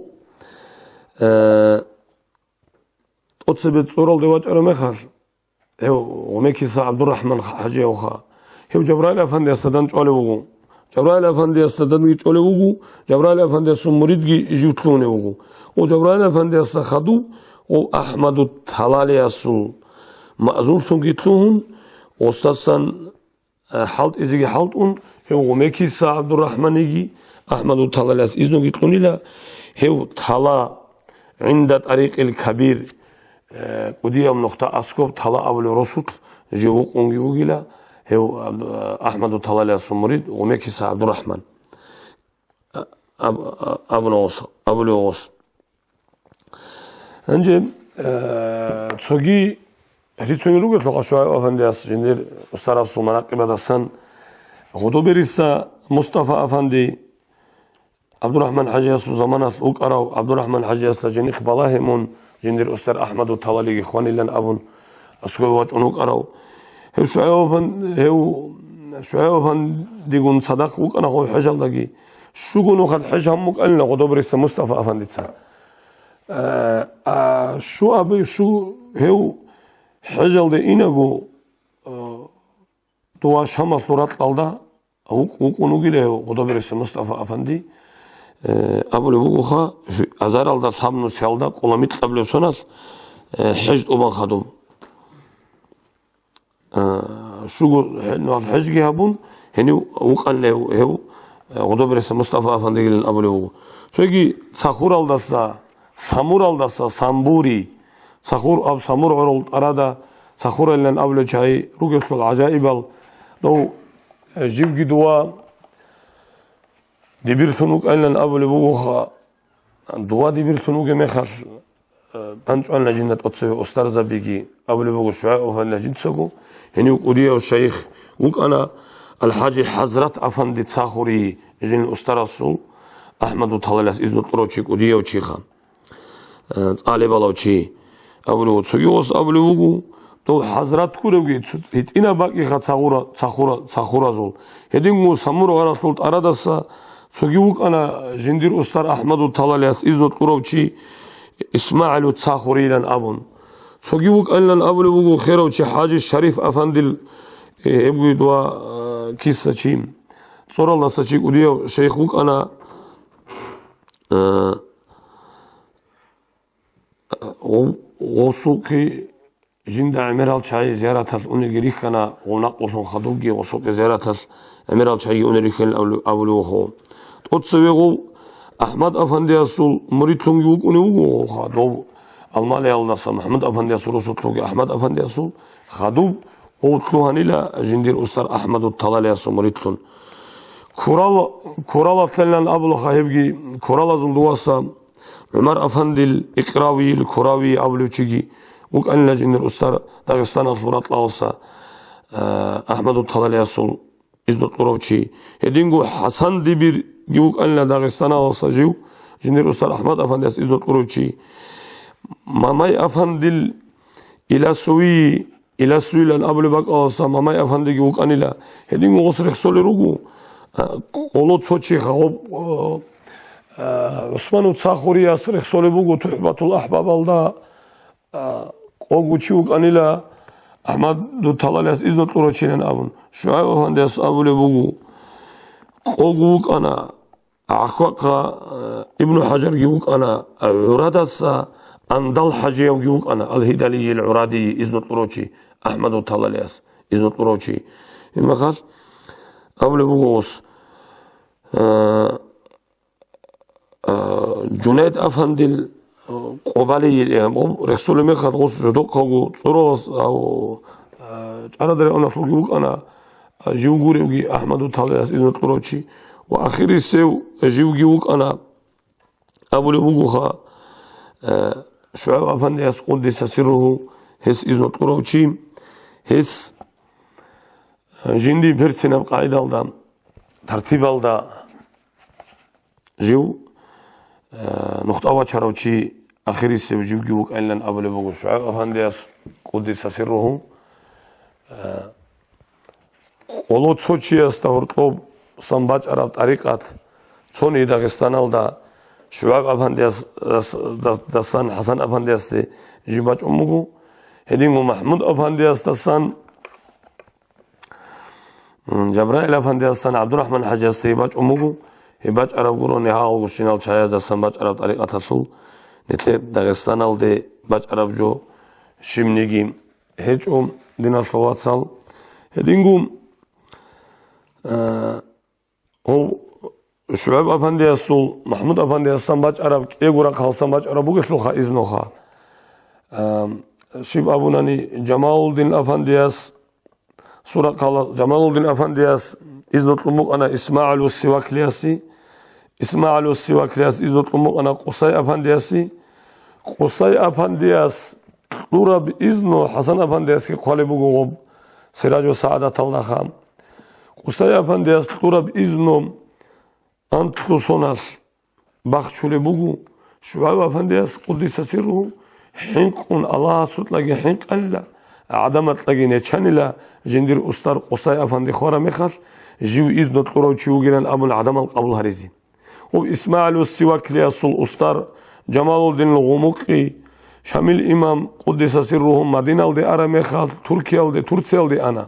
э, тӀоцебе цӀоралде вачӀараб мехалъ, гьев Гъумекиса ГӀабдурахӀман-хӀажияв ха. Гьев Жабраил-афандиясда дандчӀвалев вуго. Жабраил-афандиясда данги чӀолев вуго, Жабраил-афандиясул муридги жив лъугьунев вуго. Ва Жабраил-афандиясда хадуб, ва АхӀмаду Талалиясул маъзурлъунги лъугьун, гъосдасан, э, хӀалтӀизеги хӀалтӀун, гьев Гъумекиса ГӀабдурахӀманиги АхӀмаду Талалияс изнуги кьунила, гьев Тала, гӀинда ТӀарикъил Кабир, э, кӀудияв нухда аскоб Тала абулев росулъ жив вукъунги вугила, гьев Аб-, АхӀмаду Талалиясул мурид Гъумекиса ГӀабдурахӀман, а, аб-, а, абуна гъос, абулев гъос. Гьанже, э, цоги рицунел ругелъулха ШугӀайб-афандияс жиндир устарасул манакъибадасан, Гъудобериса Мустафа-афанди, ГӀабдурахӀман-хӀажиясул заманалъ вукӀарав, ГӀабдурахӀман-хӀажиясда женихъ балагье мун, жиндир устар АхӀмаду Талалиги хванилан абун, аскӀове вачӀун вукӀарав. Гьев ШугӀайб-афан-, гьев ШугӀайб-афандигун цадахъ вукӀана гъов хӀежалдаги. Щуго нухалъ хӀеж гьабун букӀанила Гъудобериса Мустафа-афандица. Э, а, щу абу-, щу гьев хӀежалде инаго, э, дова Шамалъул ракьалда вукъ-, вукъун вугила гьев Гъудобериса Мустафа-афанди, э, абулеб бугоха, азаралда лъабнусиялда къуламикьаблеб соналъ, э, хӀеж тӀубан хадуб. А, щуго хӀе-, нугьал хӀежги гьабун, гьенив вукъанила гьев, гьев, а, Гъудобериса Мустафа-афандигилан абулев вуго. Цоги Цахуралдаса, Самуралдаса, Самбури, Цахур аб-, Самур гӀурал тӀарада Цахуралилан абулев чагӀи ругелъул гӀажаибал, дов, э, живги дова дибирлъун вукӀанилан абулеб бугоха. Дова дибирлъун вугеб мехалъ, э, дандчӀванила жинда тӀоцеве устарзабиги, абулеб буго ШугӀайб-афандияс жинцаго, гьенив кӀудияв шайих вукӀана АлхӀажи ХӀазрат-афанди Цахури, жинил устарасул, АхӀмаду Талалияс изну кьурав чи, кӀудияв чиха, э, цӀалебалав чи. Абулев, цоги гъос абулев вуго, дов ХӀазрат гуревги, цо-, гьитӀинаб бакӀиха Цахура-, Цахура-, Цахуразул. Гьединго Самур гӀуралъул тӀарадаса цоги вукӀана жиндир устар АхӀмаду Талалияс изну кьурав чи ИсмагӀилу Цахурилан абун. Цоги вукӀанилан абулев вуго херав чи ХӀажи Шариф-афандил, э, гьебги дова, э, киса чи. ЦӀоралдаса чи кӀудияв шайих вукӀана, э, гъов-, гъосухъе жинда гӀемерал чагӀи зияраталъ унеги рихьана, гъов накълулъун хадубги гъосухъе зияраталъ гӀемерал чагӀиги унел рихьанин абули-, абулев вуго. ТӀоцеве гъов АхӀмад-афандиясул муридлъунги вукӀунев вуго гъовха, дов Алмалиялдаса МахӀмуд-афандиясул росулъги АхӀмад-афандиясул хадуб гъов лъугьанила жиндир устар АхӀмаду Талалиясул муридлъун. Курал-, Куралалъанилан абулаха гьебги, Куралазул дуваса ГӀумар-афандил Икъравийил Куравий абулев чиги вукӀанила жиндир устар Дагъистаналъул ракьалдаса, э, АхӀмаду Талалиясул изну кьурав чи. Гьединго ХӀасан Дибирги вукӀанила Дагъистаналдаса жив, жиндир устар АхӀмад-афандияс изну кьурав чи. Мамай-афандил Иласуви, Иласуилан абулеб бакӀалдаса Мамай-афандиги вукӀанила. Гьединго гъос рехсолел руго, а, къоло цо чи хагъоб, а, а, ГӀусману Цахурияс рехсолеб буго ТухӀбатул АхӀбабалда, а, къого чи вукӀанила АхӀмаду Талалияс изну кьурав чилан абун. ШугӀайб-афандияс абулеб буго, къого вукӀана, гӀахьвахъа, э, Ибну ХӀажарги вукӀана, ГӀурадаса Андал ХӀажиявги вукӀана, Ал-Гьидалийил ГӀурадий изну кьурав чи, АхӀмаду Талалияс изну кьурав чи. Гьебмехалъ абулеб буго гъос, а, а, Жунайд афандил, а, къо балейилан, гъоб рехсолеб мехалъ гъос жодохъаго цӀуралас, а, а, чӀарадараб районалъулги вукӀана, а, жив гуревги АхӀмаду Талалияс изну кьурав чи ва ахирисев живги вукӀана. Абулеб бугоха, э, ШугӀайб афандияс, къуддиса сирругьу, гьес изну кьурав чи, гьес, э, жиндир берцинаб къагӀидалда, тартибалда жив, э, нухда вачарав чи, ахирисев живги вукӀайилан абулеб буго ШугӀайб афандияс, къуддиса сирругьу. Э, Къоло цо чиясда гьоркьоб сан бачӀараб тӀарикъат, цониги Дагъистаналда ШугӀайб афандияс-, дас-, дас-, дасан ХӀасан афандиясде жиб бачӀун буго, гьединго МахӀмуд афандиясдасан, м, Жабраил афандиясдасан ГӀабдурахӀман хӀажиясде бачӀун буго, гьеб бачӀараб гурони гьалгощинал чаяздасан бачӀараб тӀарикъаталъул нилъер Дагъистаналде бачӀараб жо щибниги гьечӀо, диналъул вацал. Гьединго, э, гьав ШугӀайб афандиясул, МахӀмуд афандияссан бачӀараб, кӀиего рахъалсан бачӀараб бугелъулха изнуха. Э, щиб абунани, Жамалуддин афандияс, сурахъала Жамалуддин афандияс изну кьун букӀана ИсмагӀил ус-Сиваклиясе, ИсмагӀил ус-Сиваклияс изну кьун букӀана Къусай афандиясе. Къусай афандияс кьураб изну ХӀасан афандиясги хъвалеб буго гъоб Сиражу СагӀадаталдаха. Къусай афандияс кьураб изну анлъго соналъ бахчулеб буго, ШугӀайб афандияс, къуддиса сирругьу, хӀинкъун Аллагьасукьаги хӀинкъанила, гӀадамалъаги нечанила жиндир устар Къусай афанди хвараб мехалъ, жив изну кьурав чи вугилан абун гӀадамал къабул гьаризе. Гьев ИсмагӀил ус-Сиваклиясул устар Жамалуддинил Гъумукъи, Шамил имам, къуддиса сирругьу, Мадиналде араб мехалъ, Туркиялде, Турциялде ана.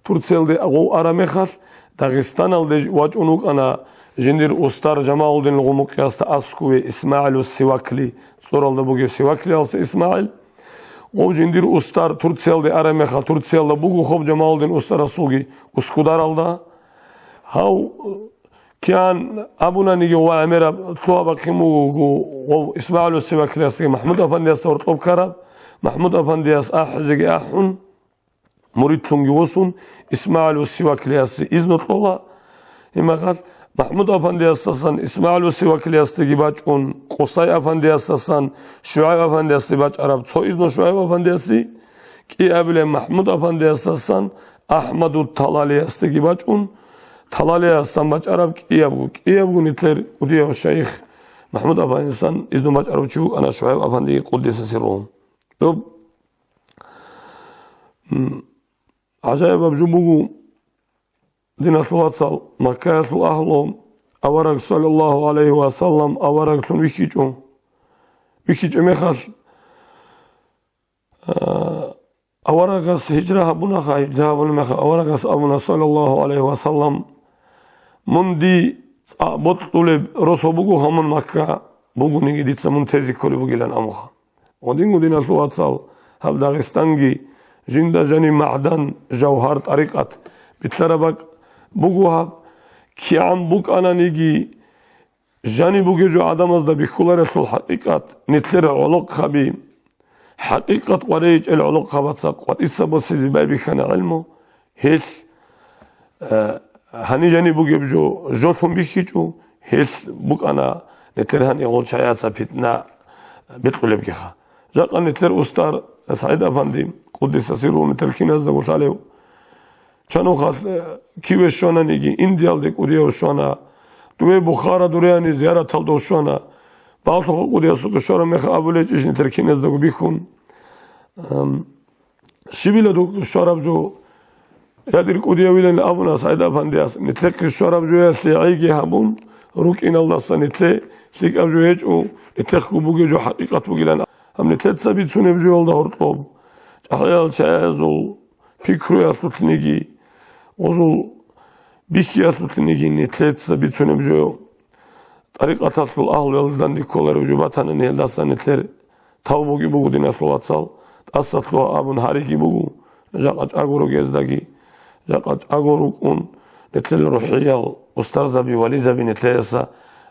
Турциялде гъов араб мехалъ, Дагъистаналде ж-, вачӀун вукӀана жиндир устар Жамалуддин Гъумукъиясда аскӀове ИсмагӀил ус-Сивакли, цӀоралда бугев Сиваклиялса ИсмагӀил. Гъов жиндир устар Турциялде араб мехалъ, Турциялда буго гъоб Жамалуддин устарасулги Ускударалда. Гьав кигӀан абунаниги ва гӀемераб лъугьа-бахъин буго гъов ИсмагӀил ус-Сиваклиясги МахӀмуд афандиясда гьоркьоб ккараб, МахӀмуд афандияс ахӀизеги ахӀун, муридлъунги восун, ИсмагӀил ус-Сиваклиясе изну кьола. Гьебмехалъ МахӀмуд афандиясдасан ИсмагӀил ус-Сиваклиясдеги бачӀун, Къусай афандиясдасан ШугӀайб афандиясде бачӀараб цо изну ШугӀайб афандиясе, кӀиабилеб МахӀмуд афандиясдасан АхӀмаду Талалиясдеги бачӀун, Талалиясдасан бачӀараб кӀиябго, кӀиябго нилъер кӀудияв шайих МахӀмуд афандиясдасан изну бачӀарав чи вукӀана ШугӀайб афандиги, къуддиса сирругьу. Доб, м, гӀажаибаб жо буго, диналъул вацал, Маккаялъул агьлу авараг, саллаллагьу гӀалайгьи ва саллам, авараглъун вихьичӀо. ВихьичӀеб мехалъ, а, аварагас гьижра гьабунаха, гьижра гьабулеб мехалъ аварагас абуна, саллаллагьу гӀалайгьи ва саллам, мун дие цӀакъ бокьулеб росу бугоха, мун Макка бугониги дица мун тезе кколеб бугилан абуха. Гьединго, диналъул вацал, гьаб Дагъистанги жинда жаниб магӀдан, жавгьар, тӀарикъат битӀараб бакӀ буго гьаб. КигӀан букӀананиги, жаниб бугеб жо гӀадамазда бихьуларелъул хӀакъикъат, нилъер гӀолохъаби, хӀакъикъат къваригӀинчӀел гӀолохъабаца къватӀиса босизе байбихьана гӀелму, гьелъ, э, гьаниб жаниб бугеб жо жолъун бихьичӀо, гьелъ букӀана нилъер гьаниб гъол чагӀаца питна бикьулебгиха. Жакъа нилъер устар СагӀид-апанди, къуддиса сирругьу, нилъер киназдаго лъалев, чанухъалъ, э, киве щвананиги, Индиялде кӀудияв щвана, дуве Бухара дураяни зияраталда щвана, баллъухъа кӀудиясухъе щвараб мехалъ абулечӀищ нилъер киназдаго бихьун. Ам, щибила духъе щвараб жо, я дир кӀудиявилан абуна СагӀид-апандияс, нилъехъе щвараб жоялъе гӀейги гьабун, рукӀиналдаса нилъе лъикӀаб жо гьечӀо, нилъехъго бугеб жо хӀакъикъат бугилан. Гьаб нилъеца бицунеб жоялда гьоркьоб, чӀахӀиял чагӀазул пикруялъулъниги, гъозул бихьиялъулъниги нилъеца бицунеб жо. ТӀарикъаталъул агьлуялда данде кколареб жо батани, гьелдаса нилъер тавбуги буго, диналъул вацал, тӀаса лъугьа абун гьариги буго, жакъа чӀаго ругездаги, жакъа чӀаго рукӀун, нилъер рухӀиял устарзаби, вализаби нилъеяса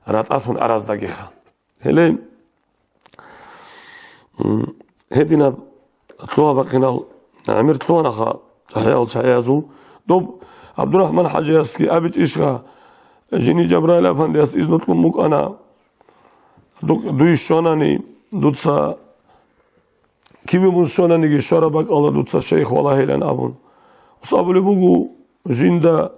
ратӀалъун араздагиха. Гьеле, м, гьединаб лъугьа-бахъинал гӀемер лъугьанаха чӀахӀиял чагӀиязул. Доб ГӀабдурахӀман хӀажиясги абичӀищха, жини Жабраил афандияс изну кьун букӀана, дук-, дуй щванани, дуца киве мун щвананиги щвараб бакӀалда дуца шайх валагьилан абун. Ус абулеб буго, жинда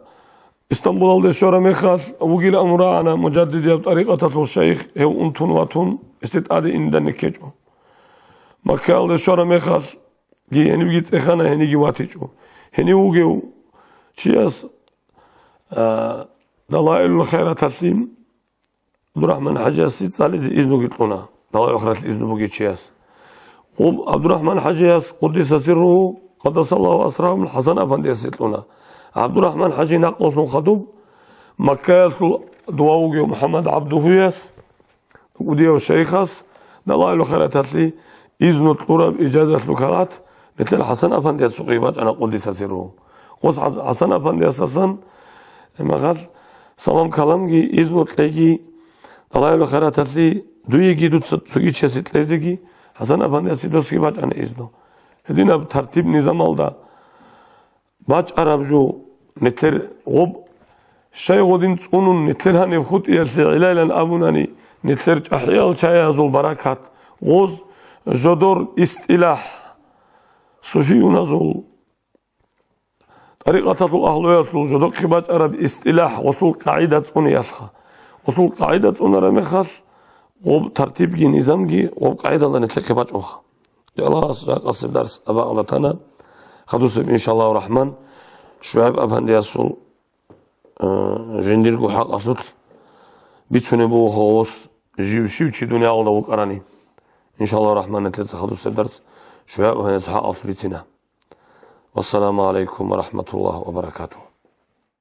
Истамбулалде щвараб мехалъ вугилан рагӀана мужаддидияб тӀарикъаталъул шайх, гьев унтун ватун, гьесде тӀаде индани ккечӀо. Маккаялде щвараб мехалъги гьенивги цӀехана, гьениги ватичӀо. Гьенив вугев чияс, а, Далаилул хайраталъе ГӀабдурахӀман хӀажиясе цӀализе изнуги кьуна, Далаилул хайраталъе изну бугев чияс. Гъуб ГӀабдурахӀман хӀажияс, къуддиса сирругьу, къаддасаллагьу асрарагьу, ХӀасан афандиясе кьуна. ГӀабдурахӀман хӀажи накълулъун хадуб, Маккаялъул дова вугев МухӀаммад ГӀабдугьуяс, кӀудияв шайхас, Далаилул хайраталъе изну кьураб ижазалъул кагъат нилъер ХӀасан афандиясухъе бачӀана, къуддиса сирругьу. Гъос ХӀа-, ХӀасан афандиясасан, гьеб мехалъ, салам-каламги, изну кьеги, Далаилул хайраталъе дуеги дуца цоги чиясе кьезеги, ХӀасан афандиясе досги бачӀана изну. Гьединаб тартиб-низамалда бачӀараб жо, нилъер гъоб, щай гъодин цӀунун, нилъер гьаниб хутӀиялъе гӀилайилан абунани, нилъер чӀахӀиял чагӀиязул баракат, гъоз жодор истилахӀ, суфиюназул, тӀарикъаталъул агьлуялъул жодохъе бачӀараб истилахӀ гъолъул къагӀида цӀуниялъха. Гъолъул къагӀида цӀунараб мехалъ, гъоб тартибги низамги гъоб къагӀидалда нилъехъе бачӀунха. Аллагьас жакъасеб дарс абакъалда тана. Хадусеб, иншаллагьу рахман, ШугӀайб афандиясул, э, жиндирго хӀакъалъулъ бицунеб буго гъос жив щив чи дуниялалда вукӀарани. Иншаллагьу рахман, нилъеца хадусеб дарс ШугӀайб афандиясул хӀакъалъулъ бицина. Вассаламу гӀалайкум ва рахматуллагьи ва баракатугьу.